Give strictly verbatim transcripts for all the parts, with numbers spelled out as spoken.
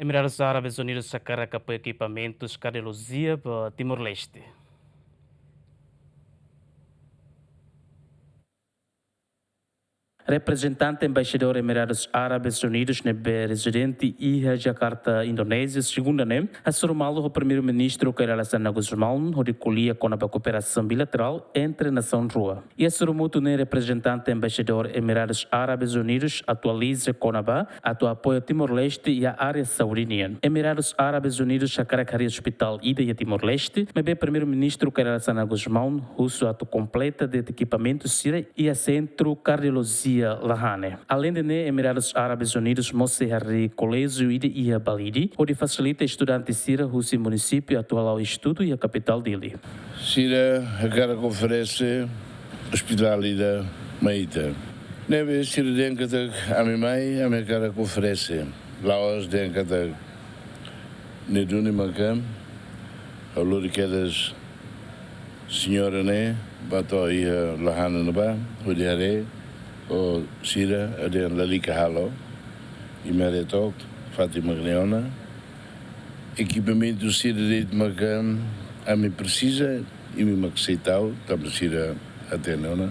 Emiradus Árabes Unidus hakarak apoia ekipamentus kardiolojia ba Timor-Leste. Reprezentante Embaixadór Emiradus Árabes Unidus ne'ebé rezidente iha Jakarta, Indonézia, segunda ne'e, hasoru malu ho Primeiru-Ministru Kay Rala Xanana Gusmão, hodi ko'alia kona-ba kooperasaun bilaterál entre nasaun rua. Iha sorumutu ne'e reprezentante Embaixadór Emiradus Árabes Unidus atualiza kona-ba atu apoia Timor-Leste iha área saúde nian. Emiradus Árabes Unidus hakarak harii ospitál ida iha Timor-Leste, maibé Primeiru-Ministru Kay Rala Xanana Gusmão husu atu kompleta de'it ekipamentu sira iha sentru kardiolojia Lahane. Aleinde ne'e, Emiradus Árabes Unidus mós sei harii koléjiu ida iha Balide, hodi fasilita estudante sira husi munisípiu atu hala'o estudu iha kapitál Dili. Sira hakarak oferese ospitál ida mai ita. Ne'ebé sira dehan katak ami mai, ami hakarak oferese. La'ós dehan katak ne'e duni maka, ha'u lori kedas señora ne'e bá to'o iha Lahane ne'ebá, hodi haree ho sira, ha'u dehan lalika halo, imi haree took, fatin mak ne'e ona. Ekipamentu sira de'it maka ami presiza, imi mak sei tau, tanba sira hatene ona.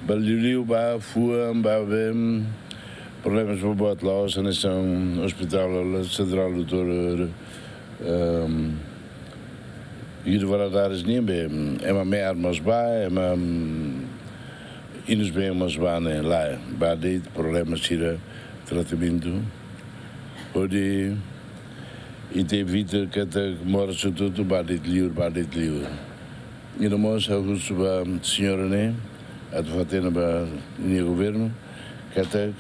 Ba liuliu ba fuan, ba been, problemas boboot la'ós hanesan Ospitál Sentrál Doutór, ehm, Guido Valadares nian be, ema me'ar mós bá, ema, mm, inus-been mós bá ne'e, lae, bá de'it problema sira tratamentu. Hodi ita evita katak moras hotu-hotu bá de'it liur, bá de'it liur. I no mós ha'u husu ba señora ne'e, atu fó-hatene ba nia governu, katak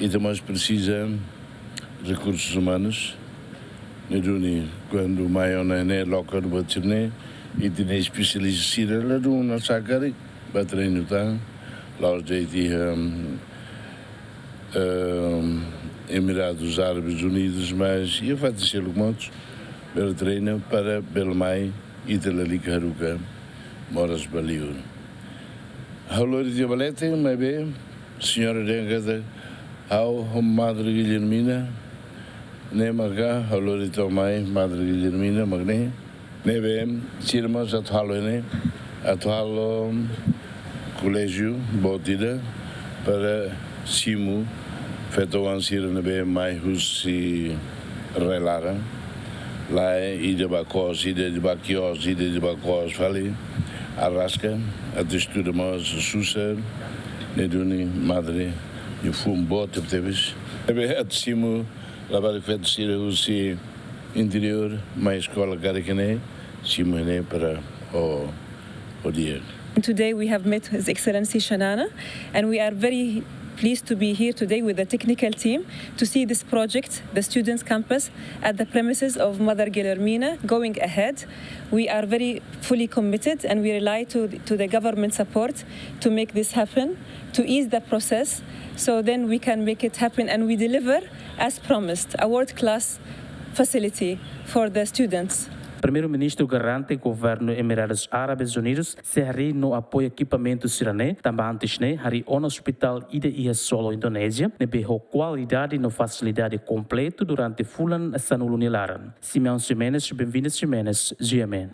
ita mós presiza rekursus umanus. Ne'e duni, kuandu mai ona ne'e, loke ona buat sira-ne'e, ita-nia espesialista sira ladún ona sakarik, bá treinu tan, la'ós de'it iha, ehm, Emiradus Árabes Unidus, mas iha fatin seluk mós, bele treina para bele mai, ita lalika haruka moras ba liur. Ha'u lori tiha ba leten, maibé señora dehan katak ha'u ho Madre Guilhermina, ne'e maka ha'u lori to'o mai Madre Guilhermina mak ne'e. Ne'ebé sira mós atu halo ne'e, atu halo koléjiu boot ida para simu feto-oan sira ne'ebé mai husi rai-laran. Lae, ida bá kos, ida bá kios, ida bá kos fali. Arraska, atu estuda mós susar, ne'e duni Madre, nia fuan boot tebetebes. Ne'ebé atu simu labarik feto sira husi interiór, mai eskola karik iha ne'e, simu iha ne'e para o, o dia. Today we have met His Excellency Xanana, and we are very pleased to be here today with the technical team to see this project, the students' campus, at the premises of Mother Guilhermina, going ahead. We are very fully committed, and we rely to, to the government support to make this happen, to ease the process, so then we can make it happen and we deliver, as promised, a world-class facility for the students. Primeiru-Ministru garante Governu Emiradus Árabes Unidus sei harii no apoia ekipamentu sira-ne'e, tanba antes ne'e harii ona ospitál ida iha solo Indonézia, ne'ebé ho kualidade no fasilidade kompletu durante fulan sanulu nia laran. Simeão Ximenes, Benvinda Ximenes, G M N.